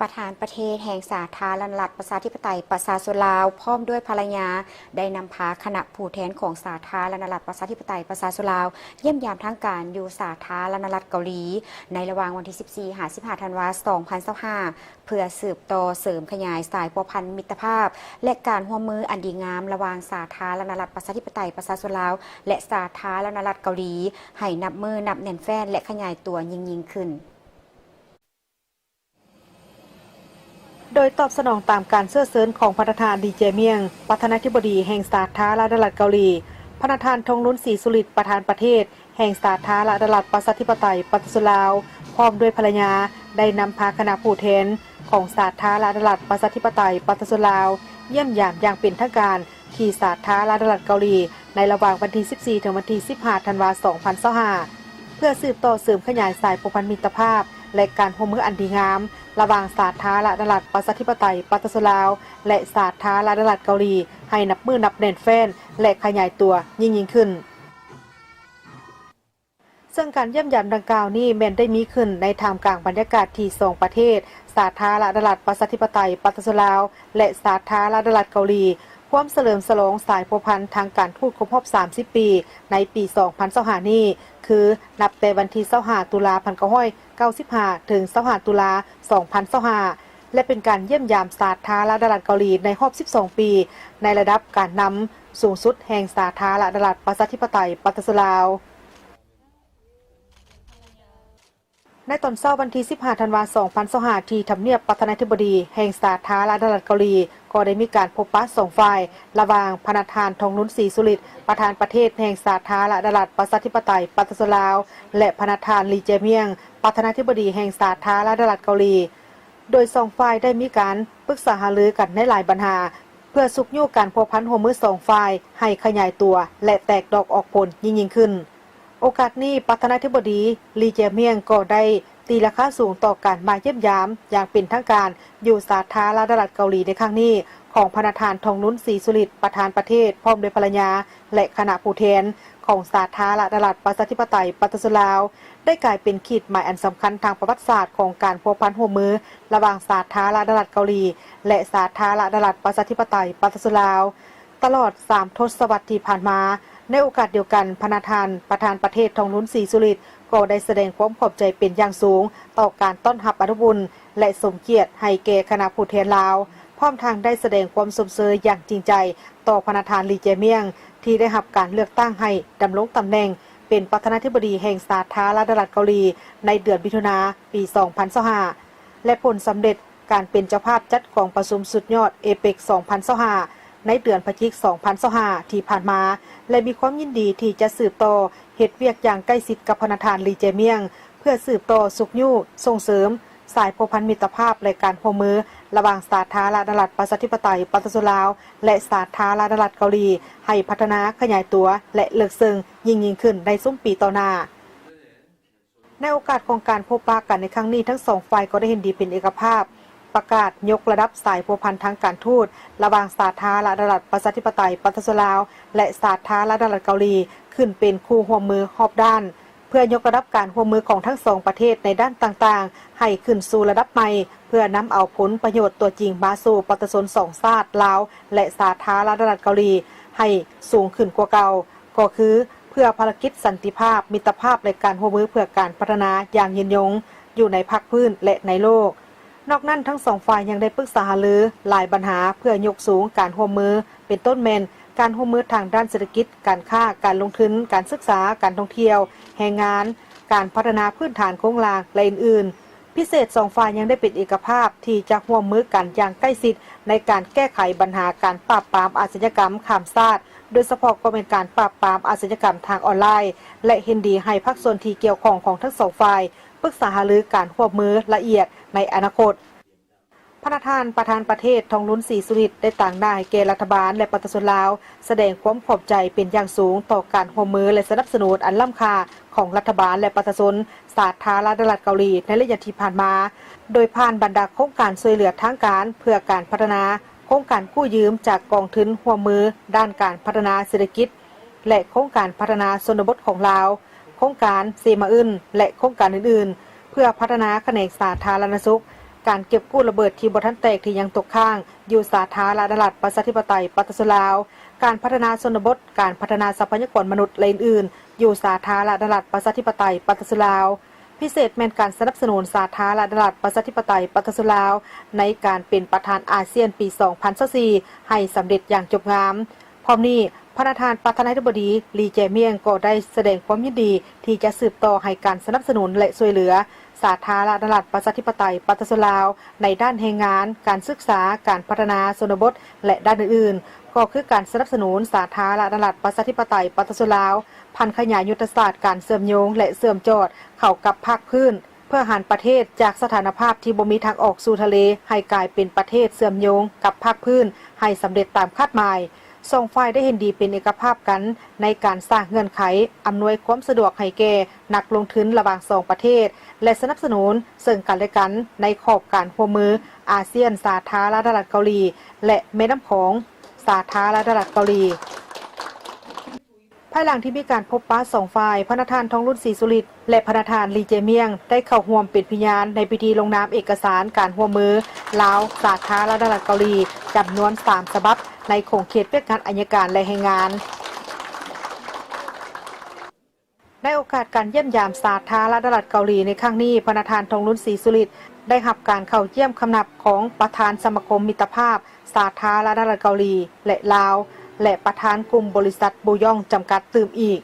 ປະທານປະເທດແຫ່ງສາທາລະນະລັດປະຊາທິປະໄຕປະຊາຊົນລາວ ພ້ອມດ້ວຍພັນລະຍາ ໄດ້ນຳພາຄະນະຜູ້ແທນຂອງສາທາລະນະລັດປະຊາທິປະໄຕປະຊາຊົນລາວ ຢ້ຽມຢາມທາງການຢູ່ສາທາລະນະລັດເກົາຫຼີ ໃນລະຫວ່າງວັນທີສິບສີ່ ຫາ ສິບຫ້າ ທັນວາ ສອງພັນຊາວຫ້າ ເພື່ອສືບຕໍ່ເສີມຂະຫຍາຍສາຍພົວພັນມິດຕະພາບ ແລະ ການຮ່ວມມືອັນດີງາມລະຫວ່າງສາທາລະນະລັດປະຊາທິປະໄຕປະຊາຊົນລາວ ແລະ ສາທາລະນະລັດເກົາຫຼີ ໃຫ້ນັບມື້ນັບແໜ້ນແຟ້ນ ແລະ ຂະຫຍາຍຕົວຍິ່ງໆຂຶ້ນ. ໂດຍຕອບສະໜອງຕາມການເຊື້ອເຊີນຂອງພະນະທ່ານ ລີ ເຈມຽງ ປະທານາທິບໍດີແຫ່ງສາທາລະນະລັດເກົາຫຼີ, ພະນະທ່ານ ທອງລຸນ ສີສຸລິດ ປະທານປະເທດແຫ່ງສາທາລະນະລັດປະຊາທິປະໄຕປະຊາຊົນລາວ ພ້ອມດ້ວຍພັນລະຍາ ໄດ້ນຳພາຄະນະຜູ້ແທນຂອງສາທາລະນະລັດປະຊາທິປະໄຕປະຊາຊົນລາວ ຢ້ຽມຢາມຢ່າງເປັນທາງການ ທີ່ສາທາລະນະລັດເກົາຫຼີ ໃນລະຫວ່າງວັນທີສິບສີ່ ເຖິງວັນທີສິບຫ້າ ທັນວາ ສອງພັນຊາວຫ້າ ເພື່ອສືບຕໍ່ເສີມຂະຫຍາຍສາຍພົວພັນມິດຕະພາບ ແລະ ການຮ່ວມມືອັນດີງາມ ລະຫວ່າງສາທາລະນະລັດປະຊາທິປະໄຕປະຊາຊົນລາວ ແລະ ສາທາລະນະລັດເກົາຫຼີ ໃຫ້ນັບມື້ນັບແໜ້ນແຟ້ນ ແລະ ຂະຫຍາຍຕົວຍິ່ງໆຂຶ້ນ. ເຊິ່ງການຢ້ຽມຢາມດັ່ງກ່າວນີ້ແມ່ນໄດ້ມີຂຶ້ນໃນທ່າມກາງບັນຍາກາດທີ່ສອງປະເທດ ສາທາລະນະລັດປະຊາທິປະໄຕປະຊາຊົນລາວ ແລະ ສາທາລະນະລັດເກົາຫຼີ ຮ່ວມສະເຫຼີມສະຫຼອງສາຍພົວພັນທາງການທູດຄົບຮອບສາມສິບປີ ໃນປີສອງພັນຊາວຫ້ານີ້ ຄືນັບແຕ່ວັນທີຊາວຫ້າ ຕຸລາ ພັນເກົ້າຮ້ອຍເກົ້າສິບຫ້າ ເຖິງຊາວຫ້າ ຕຸລາ ສອງພັນຊາວຫ້າ ແລະ ເປັນການຢ້ຽມຢາມສາທາລະນະລັດເກົາຫຼີໃນຮອບສິບສອງປີ ໃນລະດັບການນຳສູງສຸດແຫ່ງສາທາລະນະລັດປະຊາທິປະໄຕປະຊາຊົນລາວ. ໃນຕອນເຊົ້າວັນທີສິບຫ້າ ທັນວາ ສອງພັນຊາວຫ້າ ທີ່ທຳນຽບປະທານາທິບໍດີແຫ່ງສາທາລະນະລັດເກົາຫຼີ ກໍໄດ້ມີການພົບປະສອງຝ່າຍ ລະຫວ່າງພະນະທ່ານ ທອງລຸນ ສີສຸລິດ ປະທານປະເທດແຫ່ງສາທາລະນະລັດປະຊາທິປະໄຕປະຊາຊົນລາວ ແລະ ພະນະທ່ານ ລີ ເຈມຽງ ປະທານາທິບໍດີແຫ່ງສາທາລະນະລັດເກົາຫຼີ. ໂດຍສອງຝ່າຍໄດ້ມີການປຶກສາຫາລືກັນໃນຫຼາຍບັນຫາ ເພື່ອຊຸກຍູ້ການພົວພັນຮ່ວມມືສອງຝ່າຍໃຫ້ຂະຫຍາຍຕົວ ແລະ ແຕກດອກອອກຜົນຍິ່ງໆຂຶ້ນ. ໂອກາດນີ້ ປະທານາທິບໍດີ ລີ ເຈມຽງ ກໍໄດ້ຕີລາຄາສູງຕໍ່ການມາຢ້ຽມຢາມຢ່າງເປັນທາງການຢູ່ສາທາລະນະລັດເກົາຫຼີໃນຄັ້ງນີ້ ຂອງພະນະທ່ານ ທອງລຸນ ສີສຸລິດ ປະທານປະເທດ ພ້ອມດ້ວຍພັນລະຍາ ແລະ ຄະນະຜູ້ແທນຂອງສາທາລະນະລັດປະຊາທິປະໄຕປະຊາຊົນລາວ ໄດ້ກາຍເປັນຂີດໝາຍອັນສຳຄັນທາງປະຫວັດສາດຂອງການພົວພັນຮ່ວມມືລະຫວ່າງສາທາລະນະລັດເກົາຫຼີ ແລະ ສາທາລະນະລັດປະຊາທິປະໄຕປະຊາຊົນລາວ ຕະຫຼອດສາມທົດສະວັດທີ່ຜ່ານມາ. ໃນໂອກາດດຽວກັນ, ພະນະທ່ານປະທານປະເທດ ທອງລຸນ ສີສຸລິດ ກໍໄດ້ສະແດງຄວາມຂອບໃຈເປັນຢ່າງສູງຕໍ່ການຕ້ອນຮັບອັນອົບອຸ່ນ ແລະ ສົມກຽດໃຫ້ແກ່ຄະນະຜູ້ແທນລາວ, ພ້ອມທັງໄດ້ສະແດງຄວາມຊົມເຊີຍຢ່າງຈິງໃຈຕໍ່ພະນະທ່ານ ລີ ເຈມຽງ ທີ່ໄດ້ຮັບການເລືອກຕັ້ງໃຫ້ດຳລົງຕຳແໜ່ງເປັນປະທານາທິບໍດີແຫ່ງສາທາລະນະລັດເກົາຫຼີ ໃນເດືອນມິຖຸນາ ປີສອງພັນຊາວຫ້າ ແລະ ຜົນສຳເລັດການເປັນເຈົ້າພາບຈັດກອງປະຊຸມສຸດຍອດ ເອເປັກ ສອງພັນຊາວຫ້າ ໃນເດືອນພະຈິກ ສອງພັນຊາວຫ້າ ທີ່ຜ່ານມາ ແລະ ມີຄວາມຍິນດີທີ່ຈະສືບຕໍ່ເຮັດວຽກຢ່າງໃກ້ຊິດກັບພະນະທ່ານ ລີ ເຈມຽງ ເພື່ອສືບຕໍ່ຊຸກຍູ້ສົ່ງເສີມສາຍພົວພັນມິດຕະພາບ ແລະ ການຮ່ວມມືລະຫວ່າງສາທາລະນະລັດປະຊາທິປະໄຕປະຊາຊົນລາວ ແລະ ສາທາລະນະລັດເກົາຫຼີ ໃຫ້ພັດທະນາຂະຫຍາຍຕົວ ແລະ ເລິກເຊິ່ງຍິ່ງໆຂຶ້ນໃນຊຸມປີຕໍ່ໜ້າ. ໃນໂອກາດຂອງການພົບປະກັນໃນຄັ້ງນີ້, ທັງສອງຝ່າຍກໍໄດ້ເຫັນດີເປັນເອກະພາບ ປະກາດຍົກລະດັບສາຍພົວພັນທາງການທູດ ລະຫວ່າງສາທາລະນະລັດປະຊາທິປະໄຕປະຊາຊົນລາວ ແລະ ສາທາລະນະລັດເກົາຫຼີ ຂຶ້ນເປັນຄູ່ຮ່ວມມືຮອບດ້ານ ເພື່ອຍົກລະດັບການຮ່ວມມືຂອງທັງສອງປະເທດໃນດ້ານຕ່າງໆ ໃຫ້ຂຶ້ນສູ່ລະດັບໃໝ່ ເພື່ອນຳເອົາຜົນປະໂຫຍດຕົວຈິງມາສູ່ປະຊາຊົນສອງຊາດ ລາວ ແລະ ສາທາລະນະລັດເກົາຫຼີ ໃຫ້ສູງຂຶ້ນກວ່າເກົ່າ. ກໍຄືເພື່ອພາລະກິດສັນຕິພາບ, ມິດຕະພາບ ແລະ ການຮ່ວມມືເພື່ອການພັດທະນາຢ່າງຍືນຍົງຢູ່ໃນພາກພື້ນ ແລະ ໃນໂລກ. ນອກນັ້ນ, ທັງສອງຝ່າຍຍັງໄດ້ປຶກສາຫາລືຫຼາຍບັນຫາເພື່ອຍົກສູງການຮ່ວມມື, ເປັນຕົ້ນແມ່ນການຮ່ວມມືທາງດ້ານເສດຖະກິດ, ການຄ້າ, ການລົງທຶນ, ການສຶກສາ, ການທ່ອງທ່ຽວ, ແຮງງານ, ການພັດທະນາພື້ນຖານໂຄງລ່າງ ແລະ ອື່ນໆ. ພິເສດ, ສອງຝ່າຍຍັງໄດ້ເປັນເອກະພາບທີ່ຈະຮ່ວມມືກັນຢ່າງໃກ້ຊິດໃນການແກ້ໄຂບັນຫາການປາບປາມອາຊະຍາກຳຂ້າມຊາດ, ໂດຍສະເພາະກໍແມ່ນການປາບປາມອາຊະຍາກຳທາງອອນລາຍ ແລະ ເຫັນດີໃຫ້ພາກສ່ວນທີ່ກ່ຽວຂ້ອງຂອງທັງສອງຝ່າຍປຶກສາຫາລືການຮ່ວມມືລະອຽດໃນອະນາຄົດ. ພະນະທ່ານປະທານປະເທດ ທອງລຸນ ສີສຸລິດ ໄດ້ຕາງໜ້າໃຫ້ແກ່ລັດຖະບານ ແລະ ປະຊາຊົນລາວ ສະແດງຄວາມຂອບໃຈເປັນຢ່າງສູງຕໍ່ການຮ່ວມມື ແລະ ສະໜັບສະໜູນອັນລ້ຳຄ່າຂອງລັດຖະບານ ແລະ ປະຊາຊົນ ສາທາລະນະລັດເກົາຫຼີ ໃນໄລຍະທີ່ຜ່ານມາ, ໂດຍຜ່ານບັນດາໂຄງການຊ່ວຍເຫຼືອທາງການເພື່ອການພັດທະນາ, ໂຄງການກູ້ຢືມຈາກກອງທຶນຮ່ວມມືດ້ານການພັດທະນາເສດຖະກິດ ແລະ ໂຄງການພັດທະນາຊົນນະບົດຂອງລາວ, ໂຄງການເຊມາອຶນ ແລະ ໂຄງການອື່ນໆ ເພື່ອພັດທະນາຂະແໜງສາທາລະນະສຸກ, ການເກັບກູ້ລະເບີດທີ່ບໍ່ທັນແຕກທີ່ຍັງຕົກຄ້າງຢູ່ສາທາລະນະລັດປະຊາທິປະໄຕປະຊາຊົນລາວ, ການພັດທະນາຊົນນະບົດ, ການພັດທະນາຊັບພະຍາກອນມະນຸດ ແລະ ອື່ນໆ ຢູ່ສາທາລະນະລັດປະຊາທິປະໄຕປະຊາຊົນລາວ, ພິເສດແມ່ນການສະໜັບສະໜູນສາທາລະນະລັດປະຊາທິປະໄຕປະຊາຊົນລາວ ໃນການເປັນປະທານອາຊຽນປີສອງພັນຊາວສີ່ ໃຫ້ສຳເລັດຢ່າງຈົບງາມ. ພ້ອມນີ້, ພະນະທ່ານປະທານາທິບໍດີ ລີ ແຈມຽງ ກໍໄດ້ສະແດງຄວາມຍິນດີທີ່ຈະສືບຕໍ່ໃຫ້ການສະໜັບສະໜູນ ແລະ ຊ່ວຍເຫຼືອສາທາລະນະລັດປະຊາທິປະໄຕປະຊາຊົນລາວ ໃນດ້ານແຮງງານ, ການສຶກສາ, ການພັດທະນາຊົນນະບົດ ແລະ ດ້ານອື່ນໆ ກໍຄືການສະໜັບສະໜູນສາທາລະນະລັດປະຊາທິປະໄຕປະຊາຊົນລາວ ຜັນຂະຫຍາຍຍຸດທະສາດການເຊື່ອມໂຍງ ແລະ ເຊື່ອມຈອດເຂົ້າກັບພາກພື້ນ ເພື່ອຫັນປະເທດຈາກສະຖານະພາບທີ່ບໍ່ມີທາງອອກສູ່ທະເລ ໃຫ້ກາຍເປັນປະເທດເຊື່ອມໂຍງກັບພາກພື້ນໃຫ້ສຳເລັດຕາມຄາດໝາຍ. ສອງຝ່າຍໄດ້ເຫັນດີເປັນເອກະພາບກັນໃນການສ້າງເງື່ອນໄຂອຳນວຍຄວາມສະດວກໃຫ້ແກ່ນັກລົງທຶນລະຫວ່າງສອງປະເທດ ແລະ ສະໜັບສະໜູນເຊິ່ງກັນແລະກັນໃນຂອບການຮ່ວມມືອາຊຽນສາທາລະນະລັດເກົາຫຼີ ແລະ ແມ່ນ້ຳຂອງສາທາລະນະລັດເກົາຫຼີ. ພາຍຫຼັງທີ່ມີການພົບປະສອງຝ່າຍ, ພະນະທ່ານ ທອງລຸນ ສີສຸລິດ ແລະ ພະນະທ່ານ ລີ ເຈມຽງ ໄດ້ເຂົ້າຮ່ວມເປັນພະຍານໃນພິທີລົງນາມເອກະສານການຮ່ວມມືລາວ-ສາທາລະນະລັດເກົາຫຼີ ຈຳນວນສາມສະບັບ ໃນຂົງເຂດວຽກງານໄອຍະການ ແລະ ແຮງງານ. ໃນໂອກາດການຢ້ຽມຢາມສາທາລະນະລັດເກົາຫຼີໃນຄັ້ງນີ້, ພະນະທ່ານ ທອງລຸນ ສີສຸລິດ ໄດ້ຮັບການເຂົ້າຢ້ຽມຄຳນັບຂອງປະທານສະມາຄົມມິດຕະພາບສາທາລະນະລັດເກົາຫຼີ ແລະ ລາວ ແລະ ປະທານກຸ່ມບໍລິສັດບູຢອງ ຈຳກັດ ຕື່ມອີກ.